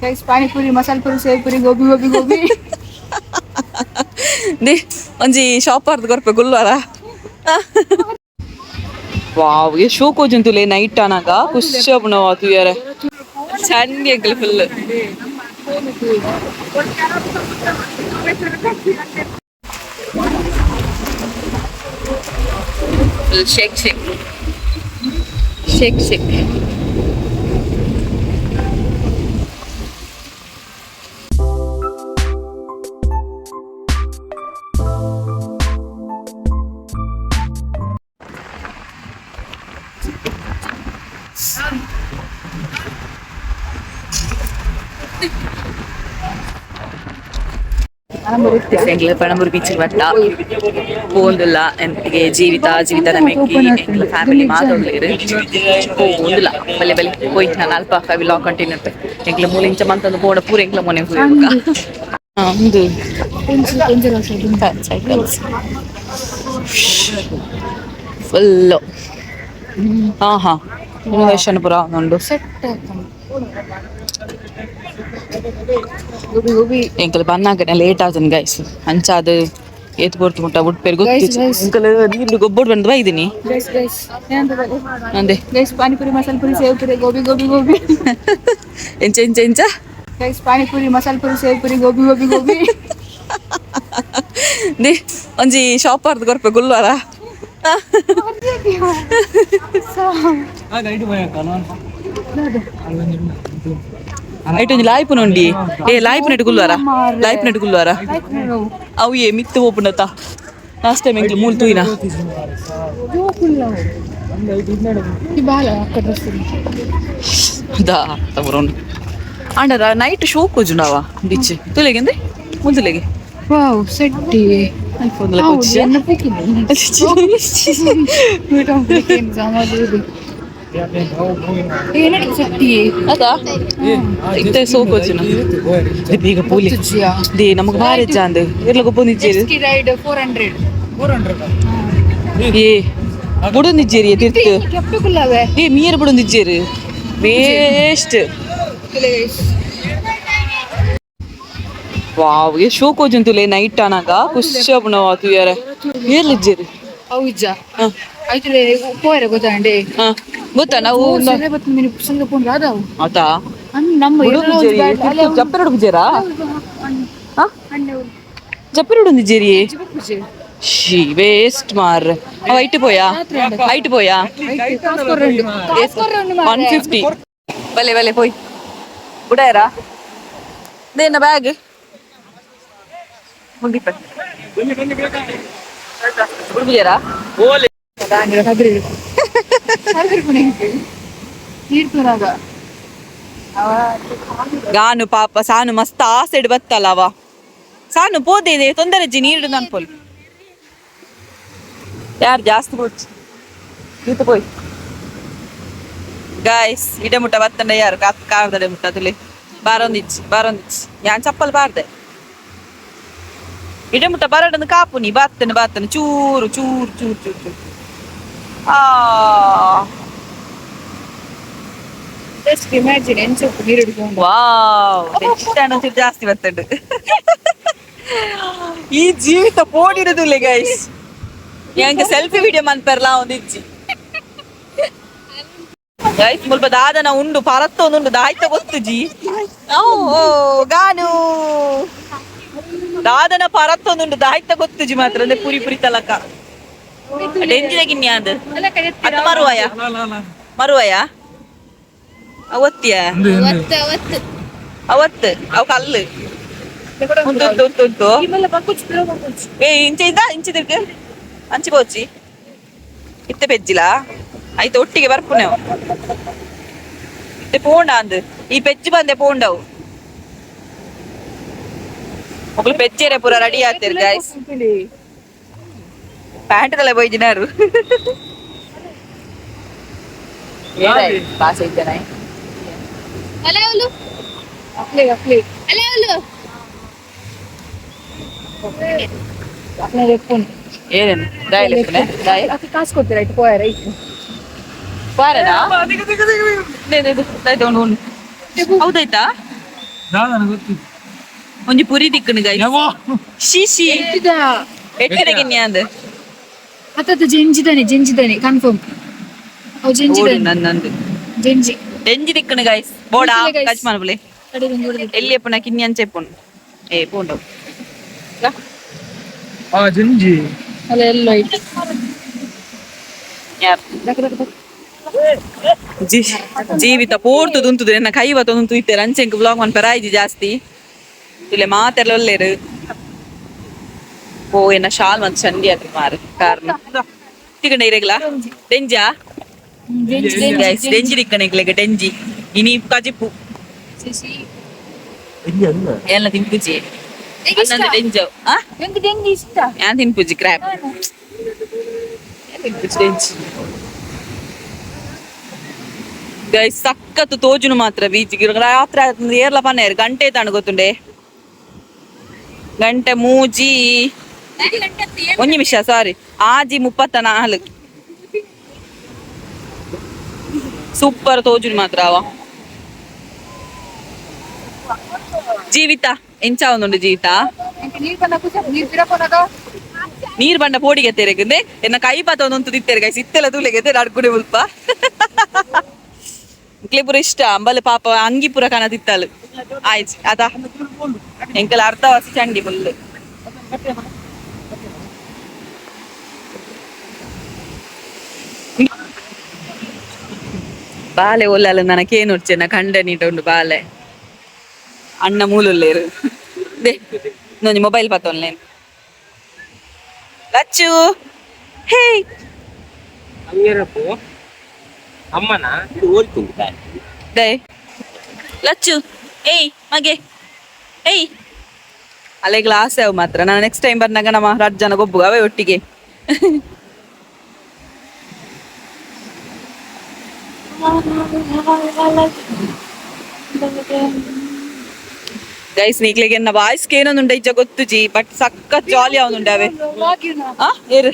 Guys, panipuri, masala puri, sev puri, gobi gobi gobi. The ಒಂಜಿ shop ಅರ್ಧ ಕೊರ್ಪೆ ಗುಲ್ವಾರ. ವಾವ್, ಎ ಶೋಕ್ ಹೋಜುಂತುಲೆ night ಆನಾಗ ಖುಷಿ ಆಪುಂಡು ತೂಯರೆ. ಚಂಡಿ ಎಂಕಲ್ full. Full shake shake shake shake. ಎಂಕ್ಲ ಪಣಂಬೂರು ಬೀಚ್ ಬಟ್ಟ ಪೋಂದುಲ್ಲ. ಎಂತಿಗೆ ಜೀವಿತ ಜೀವಿತ ನಮೆಕ್ಕಿ ಎಂಕ್ಲ ಫ್ಯಾಮಿಲಿ ಮಾತೊಡ್ಲೇರು ಪೋಂದುಲ್ಲ. ಬಲೆ ಬಲೆ ಪೋಯ್, ನಾನು ಅಲ್ಪ ವ್ಲಾಗ್ ಕಂಟಿನ್ಯೂ. ಎಂಕ್ಲ ಮೂಲ ಇಂಚ ಮಂತೊಂದು ಪೋಂಡ ಪೂರ ಎಂಕ್ಲ ಮೊನೆ ಒಂದು ಸೈಕಲ್ಸ್ ಫುಲ್ಲು. ಹಾ ಹಾ, ಇನೋವೇಷನ್ ಪೂರ ಉಂಡು. ಗೋಬಿ ಗೋಬಿ. ಎಂಕಲ್ ಬನ್ನಾಗನೆ ಲೇಟ್ ಆತನ್ ಗೈಸ್. ಅಂಚಾದ ಏತ್ ಪೊರ್ತು ಮುಟ್ಟ ಉಡ್ಪೇರು ಗೊತ್ತಿಜ್ಜಿ. ಎಂಕಲ್ ನೀರು ಗೊಬ್ಬೊಡು ಬಂದು ಬೈದಿನಿ. ಗೈಸ್ ಗೈಸ್, ಅಂದೆ. ಗೈಸ್, ಪಾನಿಪುರಿ, ಮಸಾಲ ಪುರಿ, ಸೇವ್ ಪುರಿ, ಗೋಬಿ ಗೋಬಿ ಗೋಬಿ. ಎಂಚ ಎಂಚ ಎಂಚ? ಗೈಸ್, ಪಾನಿಪುರಿ, ಮಸಾಲ ಪುರಿ, ಸೇವ್ ಪುರಿ, ಗೋಬಿ ಗೋಬಿ ಗೋಬಿ. ದಿ ಒಂಜಿ ಶಾಪ್ ಅರ್ಧ ಕೊರ್ಪೆ ಗುಲ್ವಾರ. ಐಟ್ ಒಂಜಿ ಲಾಯ್ಪು ನೋಂಡಿ. ಏ, ಲಾಯ್ಪು ನೆಟ್ ಗುಲ್ವಾರ, ಲಾಯ್ಪು ನೆಟ್ ಗುಲ್ವಾರ. ಅವು ಏ ಮಿತ್ತು ಹೋಪುಂಡತ ಲಾಸ್ಟ್ ಟೈಮ್ ಎಂಕ್ಲು ಮೂಲು ತೂಯಿನ. ಬಾಲ. ದಾ ತವರೋನ್ ಆಂಡರ ನೈಟ್ ಶೋ ಕೂಜುಂಡವ ಬೀಚ್ ತುಲೆಗೆ ಮುಂದುಲೆಗೆ. ವಾವ್, ಸೆಟ್ಟಿ. ಐಫೋನ್. ಅದಾ ಇತ್ತೆ ಸೋಕೋಜುನ ಬೇಗ ಪೋಲಿ. They ನಮಗೆ ಭಾರಿ ಚಾಂದ್ ಇರ್ಲ ಗೊಬ್ಬೊಂದಿಜ್ಜೇರು. ರೈಡ್ 400. ಏ, ಬುಡೊಂದಿಜ್ಜೇರಿ ತಿರ್ತು. ಕೆಪ್ಪೆ. ಏ, ಮೀರ್ ಬುಡೊಂದಿಜ್ಜೇರು, ವೇಸ್ಟ್. ವಾವ್, ಎ ಶೋಕ್ ಹೋಜುಂತುಲೆ ನೈಟ್ ಆನಾಗ ಖುಷಿ ಆಪುಂಡು ತೂಯರೆ. ಏರ್ಲಿಜ್ಜೇರು? ಅವು ಇಜ್ಜ. ಆಯ್ತು, ಪೋಯರೆ ಗೊತ್ತಾಂಡೆ. ಹಾ, ಗೊತ್ತಾ ನಾವು. ಪುಸ್ತಕ ಪೋನ್ ರಾದಾವು. ಆತಾ. ನಮ್ಮ ಜಪ್ಪರಡು ಪೂಜಾರಾ ಜಪ್ಪರಡು ಒಂದಿಜ್ಜೇರಿ. She, waste ಮಾರ್. ಅವ ಐಟ್ ಪೋಯಾ, ಐಟ್ ಪೋಯಾ. 150. ಬಲೆ ಬಲೆ ಪೋಯ್ ಬುಡಾಯರಾ. ಇದೇನ ಬ್ಯಾಗ್ ಮುಗಿಪ ಉಡುಪಿಯರಾ? ನೀರ್. ಗಾನು ಪಾಪ ಸಾನು ಮಸ್ತ್ ಆಸೆಡ್ ಬತ್ತಲ್ಲ ಅವ. ಸಾನು ಪೋದೆ ತೊಂದರೆ ಜಿ ನೀರು ಅನ್ಪೋಲ್. ಯಾರು ಜಾಸ್ತಿ ಬೋಚ್ ಈತ ಪೋಯ್. ಗಾಯ್ಸ್, ಇಡ ಮುಟ್ಟ ಬತ್ತಂಡ ಯಾರು ಕಾರ್ದಡೆ ಮುಟ್ಟ ತುಲೆ. ಬಾರೊಂದಿಚ್ಚಿ ಬಾರೊಂದಿಚ್ಚಿ. ಯಾನ್ ಚಪ್ಪಲ್ ಬಾರ್ದೆ. ಇಡ ಮುಟ್ಟ ಬರಡನ್ನು ಕಾಪು ನೀ. ಬಾತ್ತನ ಬಾತ್ತನ ಚೂರು ಚೂರು ಚೂರು ಚೂರು ಚೂರು. ಆ. ಜಸ್ಟ್ ಇಮ್ಯಾಜಿನ್, ಎಂಚ ನೀರು ಹಿಡ್ಕೊಂಡು. ವಾವ್, ಇಷ್ಟ ಜಾಸ್ತಿ ಬರ್ತದೆ ಈ ಜೀವಿತ ಪೋಡಿರುದಿಲ್ಲ ಗೈಸ್. ಯಾಂಕ ಸೆಲ್ಫಿ ವಿಡಿಯೋ ಮನ್ಪೆರ್ಲಾ ಒಂದಿಜ್ಜಿ ಗೈಸ್. ಮುಲ್ಪ ದಾದನ ಉಂಡು, ಪರತ್ತ ಒಂದುಂಡು, ದಾಯ್ತ ಗೊತ್ತುಜಿ. ಓ ಗಾನು ದಾದನ ಪರತ್ತ ಒಂದುಂಡು, ದಾಯ್ತ ಗೊತ್ತುಜಿ ಮಾತ್ರ. ಅಂದ್ರೆ ಪುರಿ ಪುರಿ ತಲಕ ಎಂಜಿನ ಗಿನ್ನಿ ಅದು ಅತ್ತ ಮರುವಾಯ ಮರುವಾಯ ಅವತ್ತಿಯ ಅವತ್ತು ಅವು ಕಲ್ಲು ಉಂಟು ಉಂಟು ಉಂಟು ಉಂಟು. ಏ, ಇಂಚ ಇದ್ದ ಇಂಚ ತಿರ್ಗ ಅಂಚಿ ಪೋಚಿ ಇತ್ತೆ ಪೆಜ್ಜಿಲ. ಆಯ್ತು, ಒಟ್ಟಿಗೆ ಬರ್ಪುನೆವು. ಇತ್ತೆ ಪೋಂಡ ಅಂದ್ ಈ ಪೆಜ್ಜು ಬಂದೆ ಪೋಂಡವು. ಮೊಗ್ಲು ಪೆಜ್ಜೆರೆ ಪೂರ ರೆಡಿ ಆಗ್ತೀರಿ ಗೈಸ್. ಪ್ಯಾಂಟ್ ತಲೆ ಪೋಯ್ದಿನಾರು ಪಾಸ್ ಐತೇನೆ. ಅಕ್ಲೆ ಅಕ್ಲೆ ಅಕ್ಲೆ ಲೆಪ್ಪುನ್. ಏನೇನು ದಾಯ ಲೆಪ್ಪುನೆ ದಾಯ. ಅಕ್ಲೆ ಕಾಸು ಕೊಡ್ತೀರ ರೈಟ್ ಪೋಯರ ಐತು. ಪಾರನಾ? ದಾಯ ತಗೊಂಡು ಉಂಡು. ಹೌದಾಯ್ತಾ? ಒಂಜಿ ಪುರಿ ದಿಕ್ಕನು ಗೈಸ್. She she. ಎಟ್ಟೆರೆಗೆ ನ್ಯಾಂದ್. ಅತ್ತತ್ತ ಜೆಂಜಿದಾನೆ, ಜೆಂಜಿದಾನೆ ಕನ್ಫರ್ಮ್. ಅವು ಜೆಂಜಿದಾನೆ. ನನ್ನಂದು. ಜೆಂಜಿ. ಡೆಂಜಿ ದಿಕ್ಕನು ಗೈಸ್ ಬೋಡಾ. ದಿಕ್ಕುಲೆ guys. ಕಚ್ ಮಲ್ಪುಲೆ. ಎಲ್ಲಿ ಎಪ್ಪುನ ಕಿನ್ನಿ ಅಂಚೆ ಎಪ್ಪುನು ಏ ಪೋಂಡು. ಆ ಜಂಜಿ. ಅಲ್ಲ, ಎಲ್ಲ ಐಟ್. ಯಾರ್ ಜೀವಿತ ಪೋರ್ತು ತುಂತುದು ಎನ್ನ ಕೈ ಬತ್ತೊಂದು ಇತ್ತೆರ್ ಅಂಚೆಂಕ್ ಬ್ಲಾಗ್ ಮನ್ಪೆರ ಆಯ್ಜಿ ಜಾಸ್ತಿ. ತುಲೆ ಮಾತೆಲ್ಲ ಒಲ್ಲೆರು. ಓ, ಎನ್ನ ಶಾಲ್ ಮಂತ್ ಚಂಡಿ ಆತ್ರಿ ಮಾರು ಕಾರಣ ತಿಕಂಡ ಇರೆಗ್ಲಾ ಡೆಂಜಾ. ಜೆಂಜಿ. ಗೈಸ್, ಡೆಂಜಿ ದಿಕ್ಕಣ ಡೆಂಜಿ ಇನಿ ಕಜಿಪು. ಎಲ್ಲ ತಿನ್ಪುಜಿ ಅನ್ನಂದು ಡೆಂಜ ಆ. ಎಂಕ್ ಡೆಂಜಿ ಇಷ್ಟ. ಯಾನ್ ತಿನ್ಪುಜಿ ಕ್ರ್ಯಾಬ್, ತಿನ್ಪುಜಿ ಡೆಂಜಿ. ಗೈಸ್, ಸಖತ್ ತೋಜುನು ಮಾತ್ರ ಬೀಚ್. ರಾತ್ರಿ ಆತಂದ್ರೆ ಏರ್ಲ ಪನ್ನೇರು ಗಂಟೆ ತಾಣು ಗೊತ್ತುಂಡೆ. ಗಂಟೆ ಮೂಜಿ ಒಂಜಿ ನಿಮಿಷ, ಸಾರಿ, 6:34. ಸೂಪರ್ ತೋಜುನು ಮಾತ್ರ ಅವ. ಜೀವಿತ ಎಂಚ ಒಂದುಂಡು ಜೀವಿತ? ಎಂಕ್ ನೀರ್ ಪನ್ನ ಕುಸ ನೀರ್ ಪಿರ ಪೋನಾಗ. ನೀರ್ ಬಂಡ ಪೋಡಿಗೆ ತೆರೆಗಂದೆ ಎನ್ನ ಕೈ ಪಾತ ಒಂದೊಂದು ತಿತ್ತೇರೆ ಗೈಸ್. ಇತ್ತೆಲ್ಲ ತೂಲೆಗೆ ನಡ್ಕುಡೆ ಮುಲ್ಪ ಪೂರ ಇಷ್ಟ ಅಂಬಲ್. ಪಾಪ ಅಂಗಿ ಪೂರ ಕನ ತಿತ್ತಲು ಆಯ್ತು ಅದ. ಎಂಕಲ್ ಅರ್ಧ ವಾಸಿ ಚಂಡಿ ಫುಲ್. ಬಾಲೆ ಒಲ್ಲಲ್ಲ ನನಕೇನು ಕಂಡ ನೀಟ ಉಂಡು. ಬಾಲೆ ಅಣ್ಣ ಮೂಲುಲ್ಲೇರು they ಒಂಜಿ ಮೊಬೈಲ್ ಪತ್ತೊನ್ಲೇನ್. ಲಚ್ಚು, ಹೇ. ಅಂಗೇರಪ್ಪು ಅಮ್ಮನ ಇದು ಓದ್ಕೊಂಡು. ದೈ ಲಚ್ಚು, ಏಯ್ ಮಗೆ, ಏಯ್. ಅಲ್ಲೇ ಗ್ಲಾಸ್ ಯಾವ ಮಾತ್ರ. ನಾನು ನೆಕ್ಸ್ಟ್ ಟೈಮ್ ಬಂದಾಗ ನಮ್ಮ ರಡ್ ಜನ ಗೊಬ್ಬು ಅವೇ ಒಟ್ಟಿಗೆ. ಗೈಸ್, ನೀಕ್ಲೆಗೆ ಎನ್ನ ವಾಯ್ಸ್ ಏನೊಂದುಂಡ ಇಜ್ಜ ಗೊತ್ತುಜಿ, ಬಟ್ ಸಖತ್ ಜಾಲಿ ಅವನುಂಡ ಅವೇ. ಆ ಏರು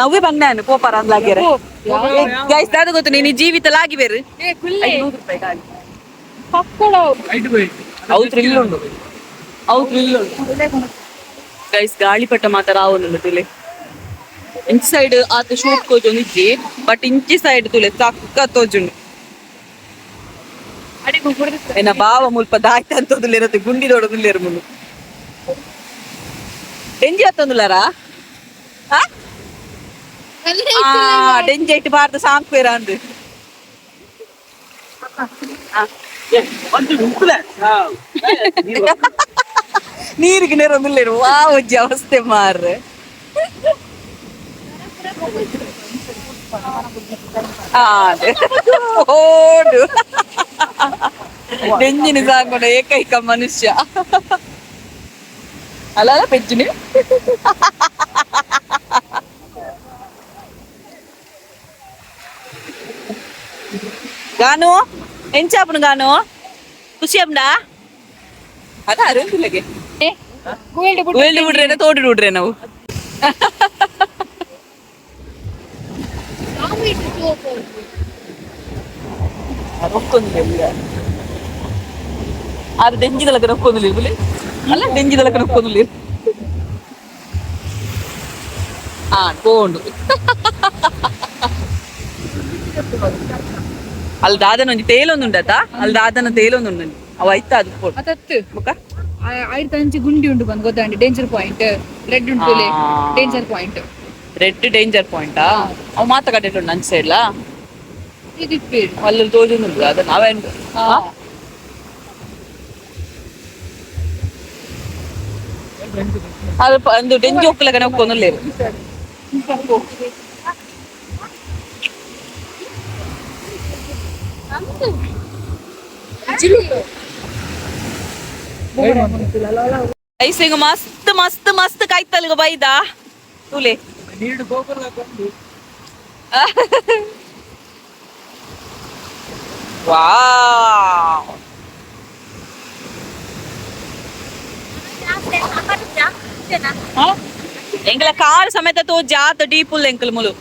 ಅವೇ ಬಂದಾನು ಪೋಪಾರ ಅಂದ್ಲಾಗ್ಯಾರ. ಗೈಸ್, ದಾದ ಗೊತ್ತು ನೀನು ಜೀವಿತ ಲಾಗಿ ಬೇರು. ಏ ಕುಲ್ಲೆ. 500 ರೂಪಾಯಿ ಖಾಲಿ. ಪಕ್ಕಡ. ಅವು ಥ್ರಿಲ್ ಉಂಡು, ಅವು ಥ್ರಿಲ್ ಉಂಡು. ಗೈಸ್, ಗಾಳಿಪಟ ಮಾತ್ರ ರಾವಣುಂಡು ತುಲೆ. ಇಂಚಿ ಸೈಡ್ ಆತ ಶೂಟ್ ಕೋಜೊಂದು ಇಜ್ಜಿ, ಬಟ್ ಇಂಚಿ ಸೈಡ್ ತುಲೆ ಸಕ್ಕ ತೋಜುಂಡು. ಎನ್ನ ಬಾವ ಮುಲ್ಪ ದಾಯ್ತ ಅಂತೊಂದುಲ್ಲೇರತ್ತೆ, ಗುಂಡಿ ದೊಡದುಲ್ಲೇರು ಮುಲ್ಲು. ಡೆಂಜಿ ಹತ್ತೊಂದುಲ್ಲಾರಾ? ಆ ಡೆಂಜಿ ಐಟ್ ಬಾರ್ದು ಸಾಂಕ್ವೇರ ಅಂದು. ನೀರಿಗೆ ನೇರೊಂದುಲ್ಲೇರು ವಾ ಒಂಜಿ ಅವಸ್ಥೆ ಮಾರ್ರೆ. ಅದೇ ಓಡು ಡೆಂಜಿನ ಸಾಕೊಂಡ ಏಕೈಕ ಮನುಷ್ಯ ಅಲ್ಲ ಅಲ್ಲ ಪೆಜ್ಜಿನಿ. ಗಾನು ಎಂಚಾಪುನು ಗಾನು ಖುಷಿ ಅಪ್ನ ಅದ ಅರುಂದುಲಗೆ. ಗುವೆಲ್ಡ್ ಬಿಡ್ರೇನ ತೋಡು ಬಿಡ್ರೆ ನಾವು. ರೊಕ್ಕೊಂದಿಲ್ಲ ಆರು ಡೆಂಜಿದಲಕ ರೊಕ್ಕೊಂದಿಲ್ಲ ಬುಲೆ ಅಲ್ಲ, ಡೆಂಜಿದಲಕ ರೊಕ್ಕೊಂದಿಲ್ಲ. ಆ ಪೋಂಡು ಅಲ್ಲಿ ದಾದನ ಒಂಜಿ ತೇಲೊಂದು ಉಂಡತ. ಅಲ್ಲಿ ದಾದನ ತೇಲೊಂದು ಉಂಡು, ಅವ ಐತ ಅದು ಪೋಡು. ಅತತ್ತು. ಬೊಕ ಆಯ್ತು, ಅಂಚಿ ಗುಂಡಿ ಉಂಡು ಬಂದು ಗೊತ್ತಾಂಡಿ. Danger point red ಉಂಟು. Danger point. Red danger point. ಅವು ಮಾತ ಕಡೆ ಉಂಡು ಅಂಚ ಸೈಡ್ಲಾ. ಇದು ಅಲ್ಲಿ ತೋಜೊಂದುಂಡು ಅದ ನಾವೇನು. ಅದು ಒಂದು ಡೆಂಜಿ ಒಕ್ಕಲಗನೆ ಒಕ್ಕೊಂದುಲ್ಲೇರು. ಐಸಿಂಗ್ ಮಸ್ತ್ ಮಸ್ತ್ ಮಸ್ತ್ ಕಾಯ್ತಲ್ಗ ಬೈದ ತೂಲೆ. ನೀರು ಗೋಪುರ ಹಾಕೊಂಡು. ವಾವ್. ಎಂಕಲ ಕಾರ್ ಸಮೇತ ತೋ ಜಾತ ಡೀಪುಲ್ ಎಂಕಲ್ ಮುಲು.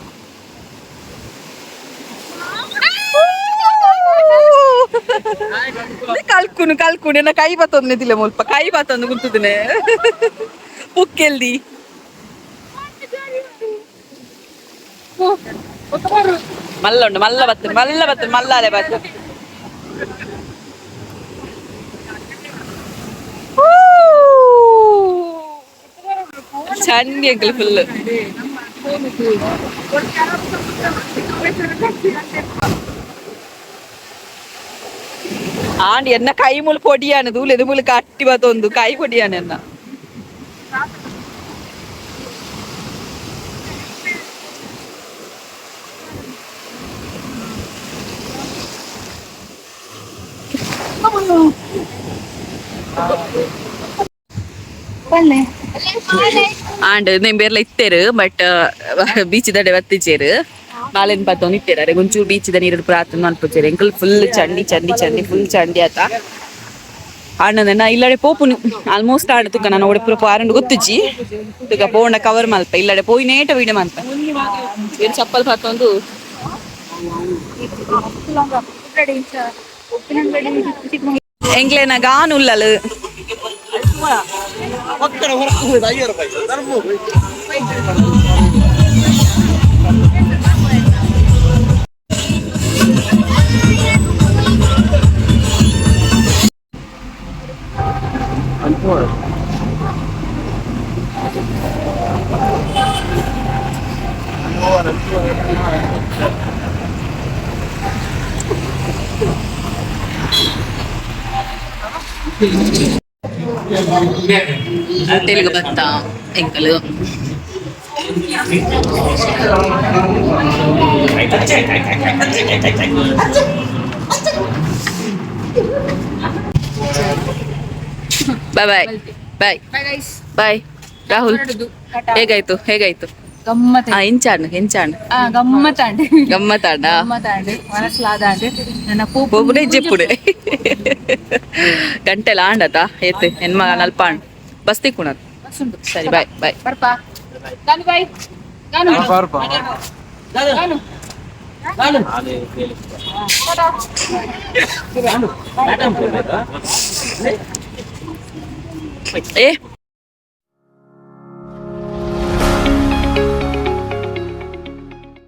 ಕಲ್ಕುನು ಕಲ್ಕುನು ಎನ್ನ ಕೈ ಬತ್ತೊಂದು ನಿತಿಲೆ ಮುಲ್ಪ ಕೈ ಬತ್ತೊಂದು ಗುರ್ತುದಿನಿ ಪುಕ್ಕೆಲ್ದಿ. ಮಲ್ಲ ಉಂಡು, ಮಲ್ಲ ಬತ್ತು, ಮಲ್ಲ ಬತ್ತು, ಮಲ್ಲಾಲೆ ಬತ್ತು. ಚಂಡಿ ಅಂಕಲ್ ಫುಲ್. ಆಂಡ್ ಎನ್ನ ಕೈ ಮುಲ್ ಪೊಡಿಯಾನ ದೂಲೆದು ಮುಲ್ ಕಟ್ಟಿ ಬತ್ತೊಂದು ಕೈ ಪೊಡಿಯಾನ ಎನ್ನ. ಆಂಡ್ ನಿಂಬೇರ್ಲ ಇತ್ತೇರು, ಬಟ್ ಬೀಚ್ ದಡೆ ಬತ್ತಿಚೇರು ಬಾಲೆನ್ ಪತ್ತೊಂದು ಇತ್ತೇರು. ಅರೆ ಒಂಚೂರು ಬೀಚ್ the ನೀರು ಪೂರ ಮನ್ಪುಚೇರು ಎಂಕಲ್. ಫುಲ್ ಚಂಡಿ ಚಂಡಿ ಚಂಡಿ, ಫುಲ್ ಚಂಡಿ ಆತ. ಆಂಡ ಇಲ್ಲಡೆ ಪೋಪುನು ಆಲ್ಮೋಸ್ಟ್. ಆಂಡ್ ತುಕ್ಕ ನಾನು ಒಡೆ ಪೂರ ಪಾರಂಡು ಗೊತ್ತುಜಿ. ತುಕ್ಕ ಪೋಂಡ ಕವರ್ ಮಲ್ಪ, ಇಲ್ಲಡೆ ಪೋಯಿ ನೇಟ ವೀಡಿಯೋ ಮಲ್ಪ. ಏನ್ ಚಪ್ಪಲ್ ಪತ್ತೊಂದು. ಎಂಕ್ಲೆನ ಗಾನ್ ಉಲ್ಲಲು. ಹೋಟೆಲ್ಗೆ ಬತ್ತ ಎಂಕಲು. Bye bye bye. Bye guys. Bye Rahul. ಹೇಗಾಯ್ತು, ಹೇಗಾಯ್ತು? ಗಮ್ಮತ್. ಆ ಎಂಚಾಣ್ ಎಂಚಾಣ್? ಆ ಗಮ್ಮತ್ತಾಂಡ್. ಗಮ್ಮತ್ತಾಂಡ. ಗಮ್ಮತ್ತಾಂಡ್, ಮನಸ್ಲಾದಾಂಡ್ ನನ್ನ. ಪೋಪುಡೆ ಜೆಪ್ಪುಡೆ ಗಂಟೆಲ ಆಂಡತ ಏತ್ ಎನ್ಮ ನಲ್ಪಾಂಡ್ ಬಸ್ ತಿಕ್ಕುಣ. ಸರಿ, ಬಾಯ್ ಬಾಯ್. ಬರ್ಪಾ ಗಾನು, ಬಾಯ್ ಗಾನು. ಗಾನು. ಏ.